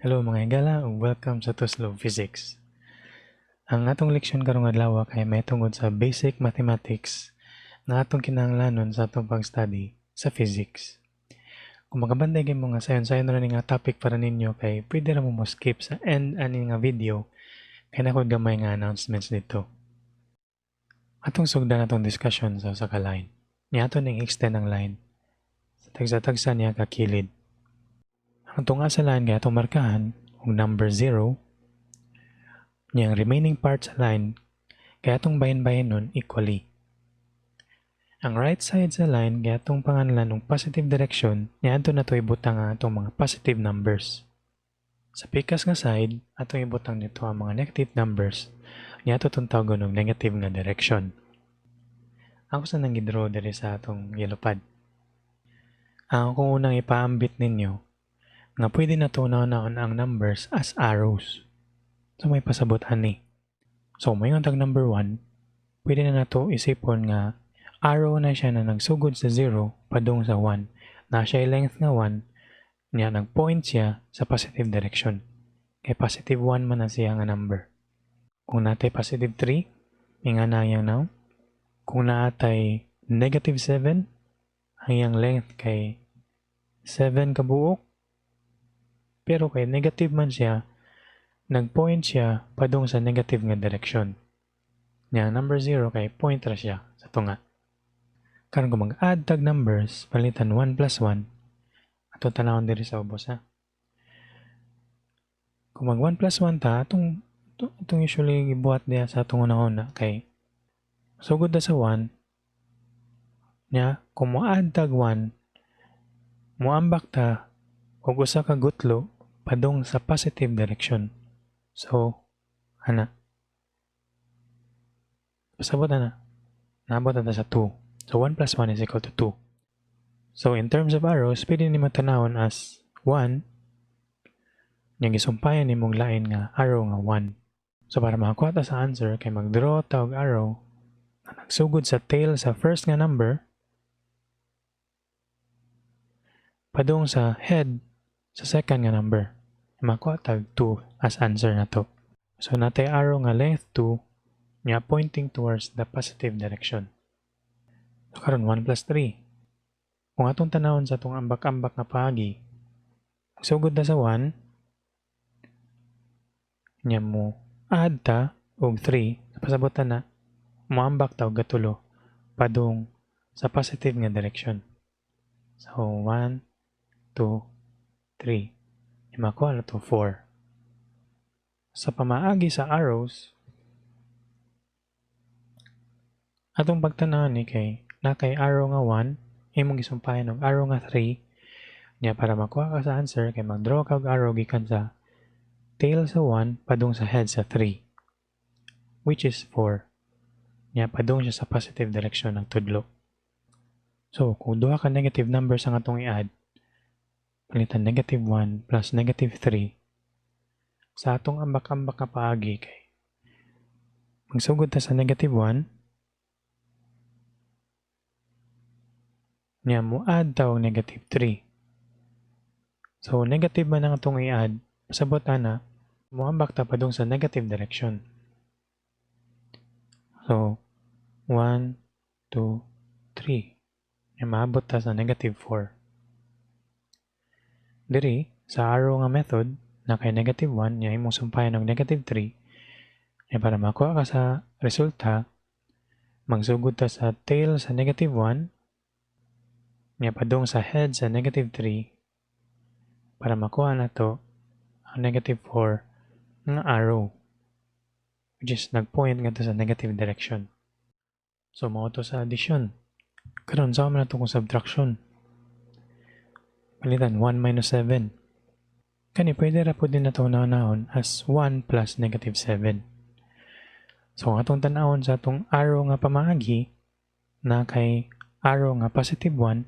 Hello, mga higala, ug welcome sa Tuslob Physics. Ang atong leksyon karong adlaw kay mahitungod sa basic mathematics nga atong kinahanglanon sa atong pag-study sa physics. Kung makabantay kay mo nga sayon-sayon ra ni nga topic para ninyo, kay pwede ra mo mo skip sa end ani nga video kay naa koy gamay nga announcements dito. Atong sugdan atong discussion sa usa ka line. Niya ato ning extend ang line sa tagsa-tagsa niya ka kilid. Ang tunga sa line kay atong markahan og number 0. Niya ang remaining part sa line kay atong bahin-bahinon equally. Ang right side sa line kay atong panganlan og positive direction, niya adto nato ibutang ang atong mga positive numbers. Sa pikas nga side, atong ibutang nito ang mga negative numbers, niya ato tong tawgon og negative nga direction. Ako sa nang gidraw diri sa atong yellow pad. Ang akong unang ipaambit ninyo nga pwede nato unahon ang numbers as arrows. So may pasabot ani. So moingon tag number 1, pwede na nato isipon nga arrow na siya na nagsugod sa 0 padung sa 1. Na siya length nga 1, niya nagpoint siya sa positive direction. Kay positive 1 man na siya nga number. Kung natay positive 3, nga na iyang now. Kung naatay negative 7, ang iyang length kay 7 kabuok. Pero kay negative man siya, nagpoint siya padung sa negative nga direction. Nya ang number 0 kay point ra siya sa tunga. Karon, kung mag-add tag numbers, palitan 1 plus 1, ato tanawon diri sa ubos ha. Kung mag 1 plus 1 ta, atong usually gibuhat diha sa atong una-una kay sugod ta sa 1, nya kung mo-add tag 1, moambak ta og usa ka gutlo padung sa positive direction. So, ana. Pasabot na. Naabot na ta sa 2. So, 1 plus 1 is equal to 2. So, in terms of arrows, pwede nimo tanawon as 1, nya gisumpayan nimong lain nga arrow nga 1. So, para makakuha ta sa answer, kay mag-draw ta og arrow na nagsugod sa tail sa first nga number padung sa head sa second nga number. Makuha tag 2 as answer na to. So natay arrow nga length 2 nya pointing towards the positive direction. So karon, 1 plus 3. Kung atong tanawon sa atong ambak-ambak nga paagi, sugod na sa 1, nya mo add ta og 3, pasabotan na moambak ta og gatulo padung sa positive nga direction. So 1, 2, 3. Makuha na to 4. Sa pamaagi sa arrows, atong pagtanaw ni kay na kay arrow nga 1, imong gisumpayan og arrow nga 3, niya para makuha ka sa answer kay mag-draw ka og arrow gikan sa tail sa 1 padung sa head sa 3, which is 4. Niya padung siya sa positive direction ng tudlo. So, kung duha ka negative numbers ang atong i-add, palitan negative 1 plus negative 3, sa atong ambak-ambak nga paagi kay magsugod ta sa negative 1, niya mo add ta og negative 3. So, negative man ang atong i-add, pasabot ana, moambak ta padung sa negative direction. So, 1, 2, 3. Niya maabot ta sa negative 4. Diri, sa arrow nga method, na kay negative 1, niya imong sumpayan og negative 3, niya para makuha ka sa resulta, magsugod ta sa tail sa negative 1, niya padung sa head sa negative 3, para makuha na to ang negative 4 nga arrow, which is nagpoint nga to sa negative direction. So, mao to sa addition. Karon, sa man na to kung subtraction. Palitan 1 minus 7. Kani pwede ra pud din nato unahon as 1 plus negative 7. So, ang atong tan-awon sa atong arrow nga pamaagi na kay arrow nga positive 1,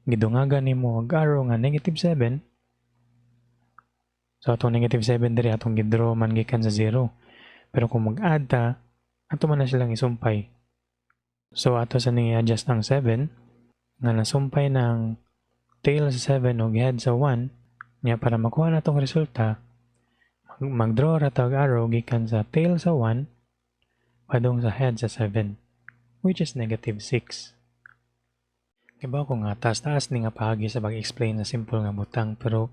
gidungagan nimo og arrow nga negative 7. So, atong negative 7 diri atong gidraw man gikan sa 0. Pero kung mag-add ta, ato man na silang isumpay. So, ato sa ning i-adjust ang 7 nga nasumpay ng tail sa 7 ug head sa 1. Nya para makuha natong resulta, mag-draw ra tag arrow gikan sa tail sa 1 padung sa head sa 7, which is negative 6. Kibaw ko nga taas-taas ni nga paagi sa pag-explain sa simple nga butang, pero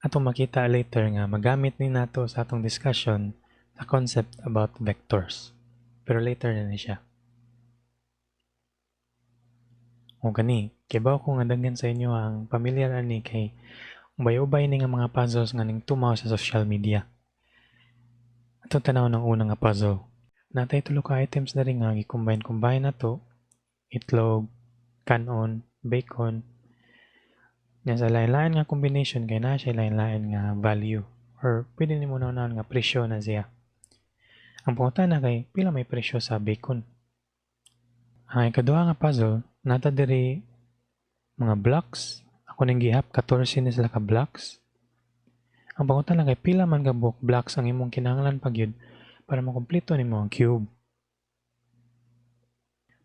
atong makita later nga magamit ni nato sa atong discussion sa concept about vectors. Pero later na ni siya. O gani, kibaw ko nga daghan sa inyo ang pamilyar ani kay ubay-ubay ni nga mga puzzles nga ning tumaw sa social media. Atong tanaw ng una nga puzzle. Natay tulo ka items na rin nga gi-combine-combine nato: itlog, kanon, bacon. Nya sa lain-lain nga combination kay naa siya lain-lain nga value or pwede nimo na nga presyo na siya. Ang pangutana kay pila may presyo sa bacon. Ang ikaduha nga puzzle, nata diri mga blocks. Ako ning gihap 14 ni sila ka blocks. Ang pangutana kay pila man ka buok blocks ang imong kinahanglan pa gyud para makumpleto nimo ang cube.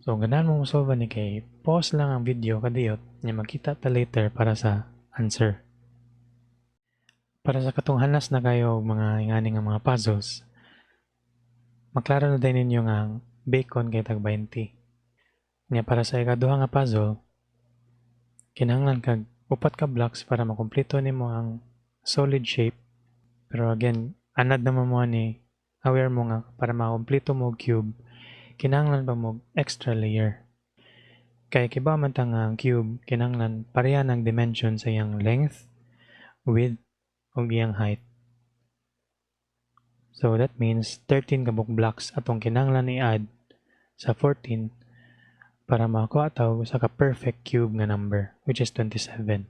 So ganahan mo mosolve ni kay pause lang ang video kadiyot nya makita ta later para sa answer. Para sa katong hanas na kayo og mga ingani nga mga puzzles, maklaro na din ninyo nga ang bacon kay tag 20. Nya para sa ikaduha nga puzzle, kinahanglan kag upat ka blocks para makumpleto nimo ang solid shape. Pero again, anad naman mo ani, aware mo nga para makumpleto mo og cube, kinahanglan pa mo extra layer. Kay kibaw man ta nga ang cube kinahanglan pareha ng dimension sa iyang length, width ug iyang height. So that means 13 ka buok blocks atong kinahanglan i-add sa 14 para makakuha ta og usa ka perfect cube nga number, which is 27.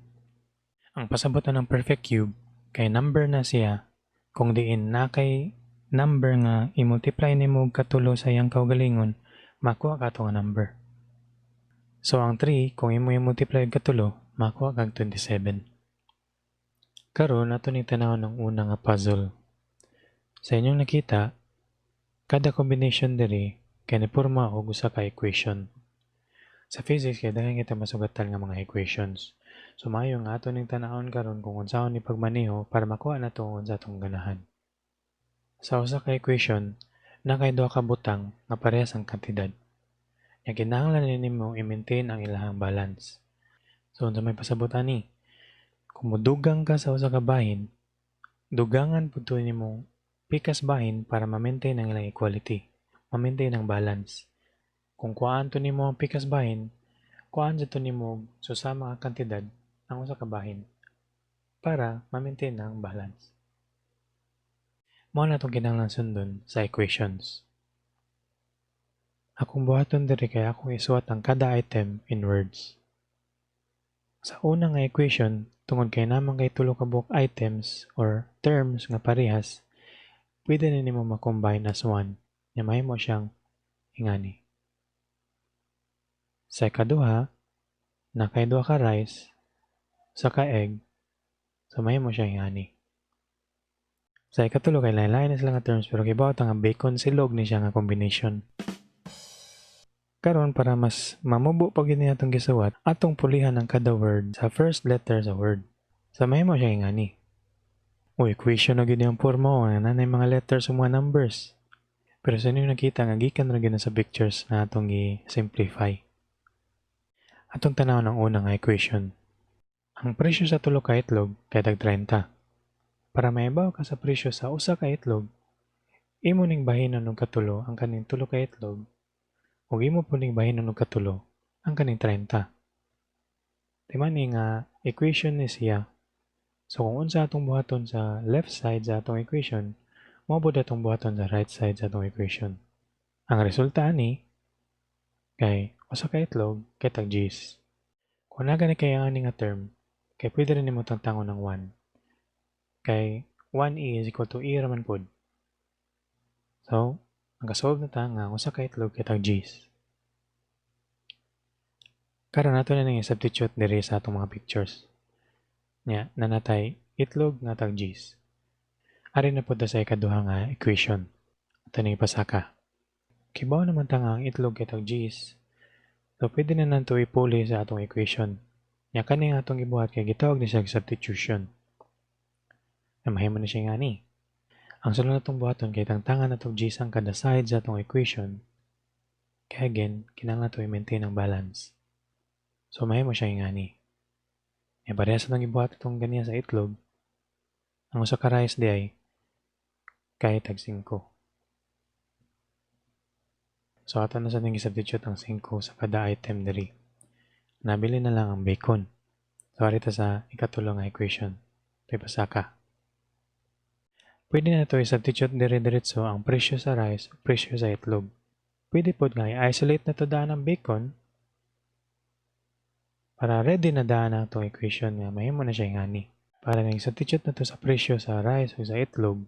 Ang pasabot na ng perfect cube kay number na siya kung diin na kay number nga i-multiply nimo og katulo sa iyang kaugalingon, makuha ka ato nga number. So ang 3, kung imo i-multiply og katulo, makuha kag 27. Karon ato ni tan-awon ang una nga puzzle. Sa inyong nakita, kada combination diri kay nipurma og usa ka equation. Sa physics kay daghan kita masugatan nga mga equations. So maayo nga ato ning tan-awon karon kung unsaon ni pagmaneho para makuha nato kung unsa atong ganahan. Sa usa ka equation, naa kay duha ka butang nga parehas ang kantidad. Nya kinahanglan nimo i-maintain ang ilahang balance. So unsa may pasabot ani? Kung modugang ka sa usa ka bahin, dugangan pud to nimong pikas bahin para ma-maintain ang ilang equality, ma-maintain ang balance. Kung kuhaan to nimo ang pikas bahin, kuhaan jud to nimo og susama nga kantidad ang usa ka bahin para ma-maintain ang balance. Mao na atong kinahanglan sundon sa equations. Akong buhaton diri kay akong isuwat ang kada item in words. Sa una nga equation, tungod kay naa man kay tulo ka buok items or terms nga parehas, pwede na nimo ma-combine as one nya mahimo siyang ingani. Sa ikaduha, naa kay duha ka rice, usa ka egg, so mahimo siyang ingani. Sa ikatulo kay lain-lain na sila nga terms, pero kibaw ta nga bacon silog ni siya nga combination. Karon, para mas mamubo pa gyud ni atong gisuwat, atong pulihan ang kada word sa first letter sa word. So mahimo siya ingani. O equation na gyud ang porma o naa nay mga letters ug mga numbers. Pero sa inyong nakita nga gikan ra gyud na sa pictures na atong gi-simplify. Atong tanaw ng una nga equation. Ang presyo sa tulo ka itlog kay tag 30. Para maibaw ka sa presyo sa usa ka itlog, imo ning bahinon og katulo ang kaning tulo ka itlog ug imo pud ning bahinon og katulo ang kaning 30. Di man ni nga equation ni siya. So kung unsa atong buhaton sa left side sa atong equation, mao pud atong buhaton sa right side sa atong equation. Ang resulta ani kay usa ka itlog kay tag 10. Kung naa gani kay ang ani nga term, kay pwede rin nimo tangtangon ng 1. Kay 1e is equal to e raman pod. So, nakasolve na ta nga ang usa ka itlog kay tag 10. Karon ato na nang i-substitute diri sa atong mga pictures. Nya, naa na tay itlog nga tag 10. Ari na pud ta sa ikaduha nga equation. Ato ning ipasaka. Kibaw naman ta nga ang itlog kay tag 10. So pwede na nato ipuli sa atong equation. Nya kani nga atong gibuhat kay gitawag ni siya substitution. Na mahimo na siya ngani. Ang sulod natong buhaton kay tangtangan natong g ang kada side sa atong equation. Kaya again, kinahanglan nato i-maintain ang balance. So mahimo siya ngani. Ya parehas atong gibuhat itong ganiya sa itlog. Ang usa ka rice di ay kay tag 5. So ato na sa ating i-substitute ang 5 sa kada item diri. Nabili na lang ang bacon. So ari ta sa ikatulo nga equation. Ito ipasaka. Pwede na ito i-substitute dire-diretso ang presyo sa rice o presyo sa itlog. Pwede pod nga i-isolate na to daan ang bacon para ready na daan ang itong equation nga mahimo na siya ngani. Para nga i-substitute na to sa presyo sa rice o sa itlog,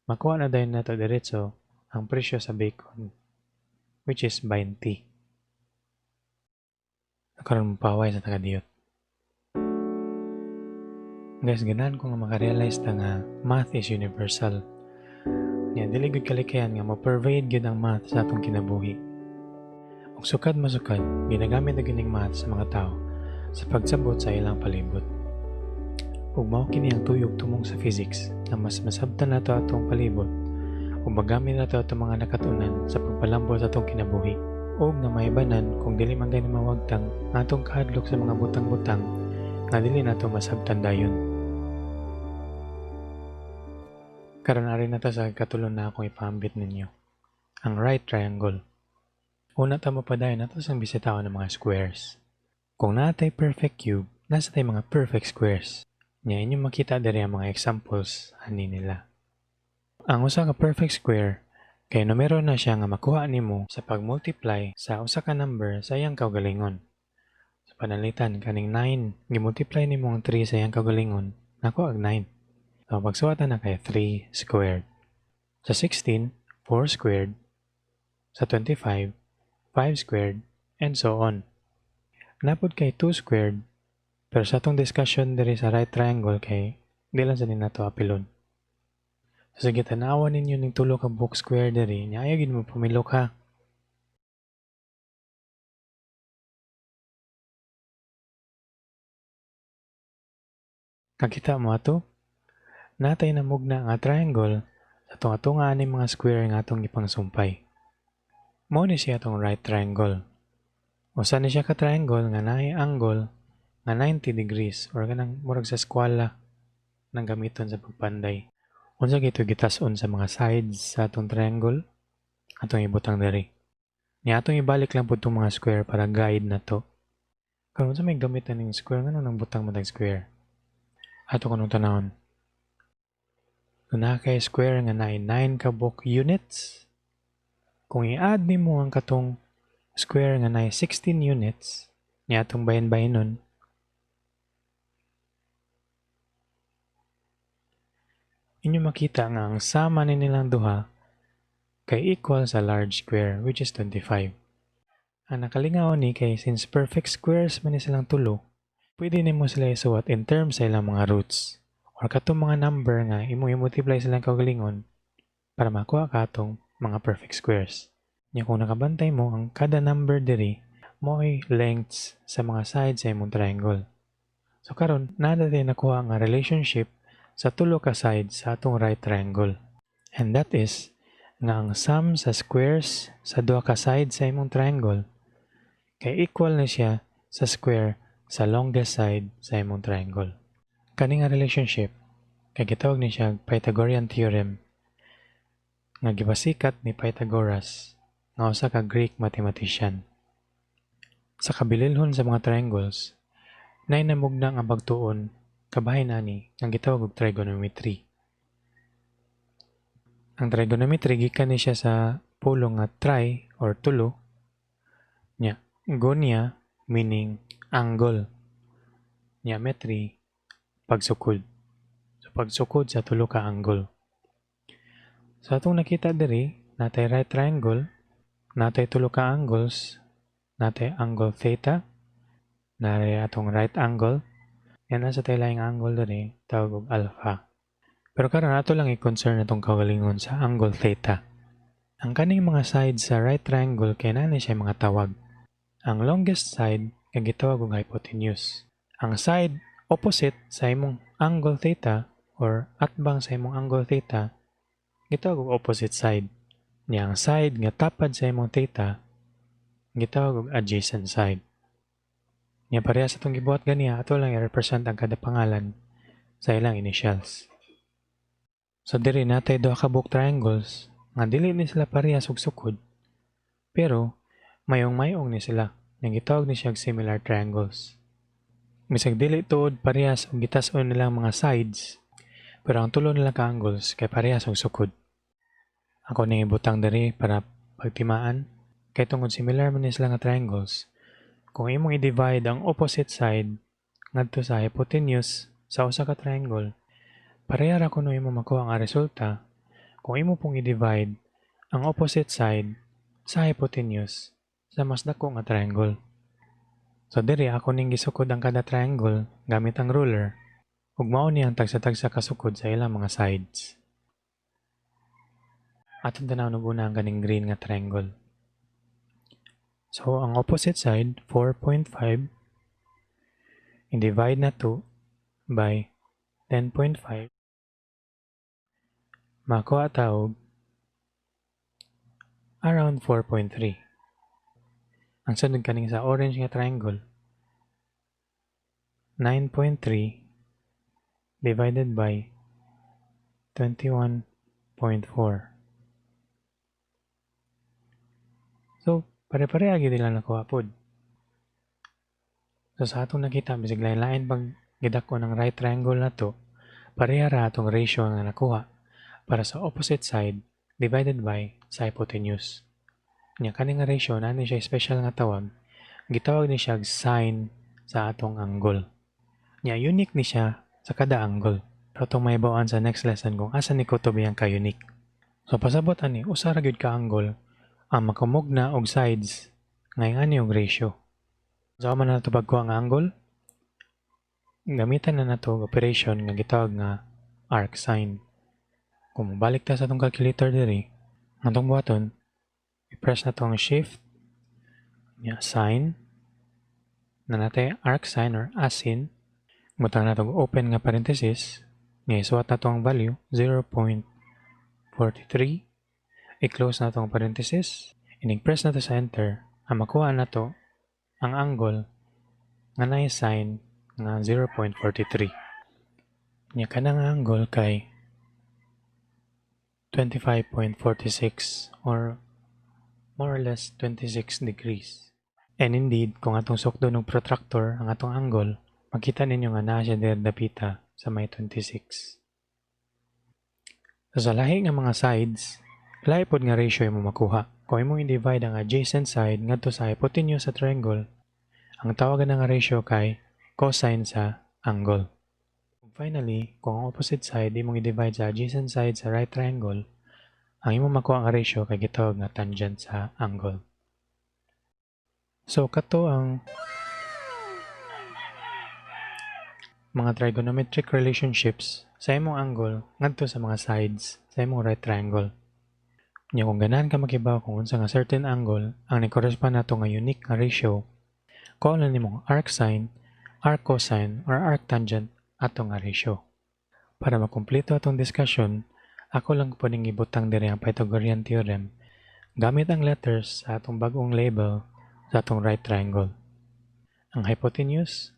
makuha na dayon nato diretso ang presyo sa bacon, which is 20. Karon paway sa tagadiyot. Guys, ganahan ko nga makarealize ta nga math is universal. Nya dili gyud kalikayan nga mo-pervade gyud ang math sa atong kinabuhi. Ug sukad masukad, ginagamit na gyud ning math sa mga tao sa pagsabot sa ilang palibot. Ug mao kini ang tuyog tumong sa physics na mas masabtan nato atong palibot ug magamit nato atong mga nakatunan sa pagpalambot sa atong kinabuhi. Ug nga maibanan kung dili man gani mawagtang ang atong kahadlok sa mga butang-butang nga dili nato masabtan dayon. Karon ari na ta sa katulon na akong ipaambit ninyo. Ang right triangle. Una ta mapadayon nato sang bisitaon ng mga squares. Kung naa tay perfect cube, nasa tay mga perfect squares. Nya inyong makita diri ang mga examples ani nila. Ang usa ka perfect square kay numero na siya nga makuha nimo sa pag-multiply sa usa ka number sa iyang kaugalingon. Sa pananglitan kaning 9, gi-multiply nimo ang 3 sa iyang kaugalingon, nakuha og 9. So pagsuwatan na kay 3 squared. Sa 16, 4 squared. Sa 25, 5 squared, and so on. Napod kay 2 squared, pero sa atong discussion diri sa right triangle kay di lang sa nato apilon. So sige, tan-awa ninyo ning tulo ka buok square diri, nya ayaw gid mo pumilok ha. Kakita mo ato? Natay namugna nga triangle sa tunga-tunga ani mga square nga atong gipangsumpay. Mao ni siya atong right triangle. Usa ni siya ka triangle nga naay angle nga 90 degrees or kanang murag sa eskwela nang gamiton sa pagpanday. Unsa gito gitas-on sa mga sides sa atong triangle? Atong ibutang diri. Nya atong ibalik lang pud tong mga square para guide na to. Karon unsa may gamit aning square ngano nang butang man tag square? Ato kanong tanawon. Kung naa kay square nga naay 9 ka buok units, kung i-add nimo ang katong square nga naay 16 units, niya atong bahin-bahinon, inyo makita nga ang sama ni nilang duha kay equal sa large square, which is 25. Ang nakalingaw ni kay since perfect squares man ni silang tulo, pwede nimo sila isuwat in terms sa ilang mga roots or katong mga number nga imong i-multiply silang kaugalingon para makuha ka atong mga perfect squares. Nya kung nakabantay mo ang kada number diri mo'y lengths sa mga sides sa imong triangle. So karon naa tay nakuha nga relationship sa tulo ka sides sa atong right triangle. And that is nga ang sum sa squares sa duha ka sides sa imong triangle kay equal na siya sa square sa longest side sa imong triangle. Kani nga relationship kay gitawag ni siya Pythagorean theorem nga gipasikat ni Pythagoras nga usa ka Greek mathematician. Sa kabililhon sa mga triangles, naay namugna nga pagtuon kabahin ani nga gitawag og trigonometry. Ang trigonometry gikan ni siya sa pulong nga tri or tulo, nya gonia meaning angle, nya metry pagsukod. So pagsukod sa tulo ka angle. Sa atong nakita diri, natay right triangle, natay tulo ka angles, natay angle theta, naray atong right angle, yan nasa tay laing angle diri, tawag og alpha. Pero karon ato lang i-concern atong kaugalingon sa angle theta. Ang kaning mga sides sa right triangle kay naa ni siya mga tawag. Ang longest side kay gitawag og hypotenuse. Ang side opposite sa imong angle theta or atbang sa imong angle theta gitawag og opposite side. Nya ang side nga tapad sa imong theta gitawag og adjacent side. Nya pareha sa atong gibuhat ganiha, ato lang i-represent ang kada pangalan sa ilang initials. So diri natay duha ka buok triangles nga dili ni sila parehas og sukod, pero mayong-mayong ni sila. Nya gitawag ni siya og similar triangles. Bisag dili tuod parehas og gitas-on nilang mga sides, pero ang tulo nila ka angles kay parehas og sukod. Ako ning ibutang diri para pagtimaan kay tungod similar man ni sila nga triangles, kung imong i-divide ang opposite side ngadto sa hypotenuse sa usa ka triangle, pareha ra kuno imong makuha nga resulta kung imo pong i-divide ang opposite side sa hypotenuse sa mas dako nga triangle. So diri ako ning gisukod ang kada triangle gamit ang ruler ug mao ni ang tagsa-tagsa ka sukod sa ilang mga sides. Atong tan-awon og una ang kaning green nga triangle. So ang opposite side, 4.5, i-divide nato by 10.5, makuha ta og around 4.3. Ang sunod, kaning sa orange nga triangle, 9.3 divided by 21.4. So, pare-pareha gyud nila nakuha pod. So sa atong nakita, bisag lain-lain pag gidak-on ang right triangle nato, pareha ra atong ratio nga nakuha para sa opposite side divided by sa hypotenuse. Nya kani nga ratio, naa ni siya special nga tawag, gitawag ni siya sine sa atong angle. Nya unique ni siya sa kada angle. Pero atong mahibaw-an sa next lesson kung asa ni kutob iyang ka-unique. So pasabot ani, usa ra gyud ka angle ang makamugna og sides nga ingani og ratio. Unsa man nato pagkuha nga angle? Gamitan na nato og operation nga gitawag nga arc sine. Kung mobalik ta sa atong calculator diri, ang atong buhaton, i-press nato ang shift, nya sine, na natay arc sine or asin, butang nato og open nga parenthesis, nya isuwat nato ang value, 0.43, i-close nato ang parenthesis, inig press nato sa enter, ang makuha nato ang angle nga naay sine nga 0.43. Nya kanang angle kay 25.46 or more or less 26 degrees. And indeed, kung atong sukdon og protractor ang atong angle, makita ninyo nga naa siya diri dapita sa may 26. So sa lahi nga mga sides, lahi pod nga ratio imong makuha. Kung imong i-divide ang adjacent side ngadto sa hypotenuse sa triangle, ang tawagan nga ratio kay cosine sa angle. Finally, kung ang opposite side imong i-divide sa adjacent side sa right triangle, ang imong makuha nga ratio kay gitawag nga tangent sa angle. So kato ang mga trigonometric relationships sa imong angle ngadto sa mga sides sa imong right triangle. Nya kung ganahan ka makibaw kung unsa nga certain angle ang ni-correspond nato nga unique nga ratio, kuha lang nimong arc sine, arc cosine, or arc tangent ato nga ratio. Para makumpleto atong discussion, ako lang po ning ibutang diri ang Pythagorean theorem gamit ang letters sa atong bag-ong label sa atong right triangle. Ang hypotenuse,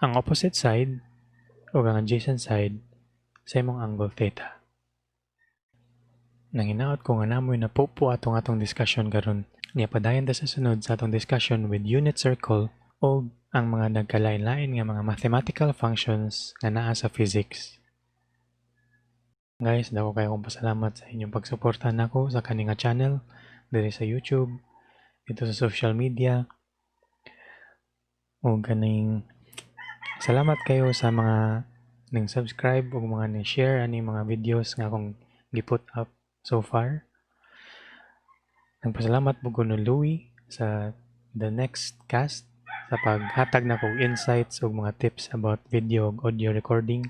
ang opposite side, ug ang adjacent side sa imong angle theta. Nanginaot ko nga namoy napupo atong atong discussion karon. Nya padayon ta sa sunod sa atong discussion with unit circle o ang mga nagkalain-lain nga mga mathematical functions nga naa sa physics. Guys, dako kayo kong pasalamat sa inyong pagsuporta nako sa kani nga channel diri sa YouTube, dito sa social media. Ug kaning salamat kayo sa mga ning subscribe ug mga ni share ani mga videos nga akong gi-put up so far. Nagpasalamat pud ko ni Louie sa The Next Cast sa paghatag nako og insights ug mga tips about video ug audio recording.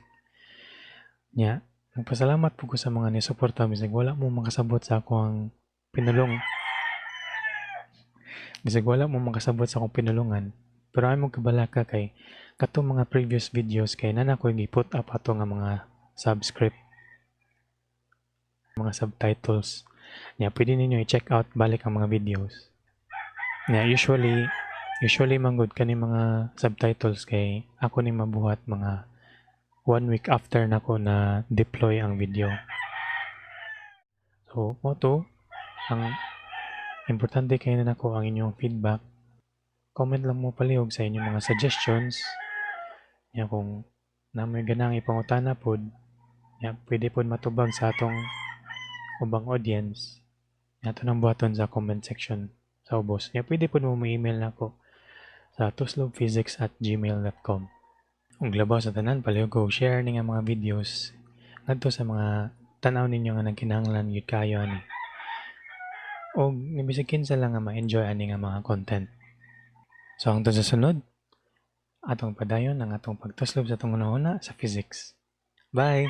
Nya, nagpasalamat pud ko sa mga nisuporta bisag wala mo makasabot sa akong pinulong. Bisag wala mo makasabot sa akong pinulungan, pero ay mo kabalaka kay katong mga previous videos kay naa na ko'y gi-put up ato nga mga subscript, mga subtitles. Nya pwede ninyo i-check out balik ang mga videos. Nya usually man gud kani mga subtitles kay ako ni mabuhat mga one week after nako na deploy ang video. So, mao to, ang importante kay na nako ang inyong feedback. Comment lang mo palihog sa inyong mga suggestions. Nya kung naa moy ganang ipangutana pod, nya pwede pod matubag sa atong ubang audience. Nya ato nang buhaton sa comment section sa ubos. Nya pwede pod mo mo-email nako sa tuslobphysics@gmail.com. Ug labaw sa tanan, palihog ko share ni nga mga videos ngadto sa mga tan-aw ninyo nga nagkinahanglan gyud kaayo ani. Og bisag kinsa lang nga ma-enjoy ani nga mga content. So hangtod sa sunod, atong padayon ang atong pagtuslob sa atong hunahuna sa physics. Bye!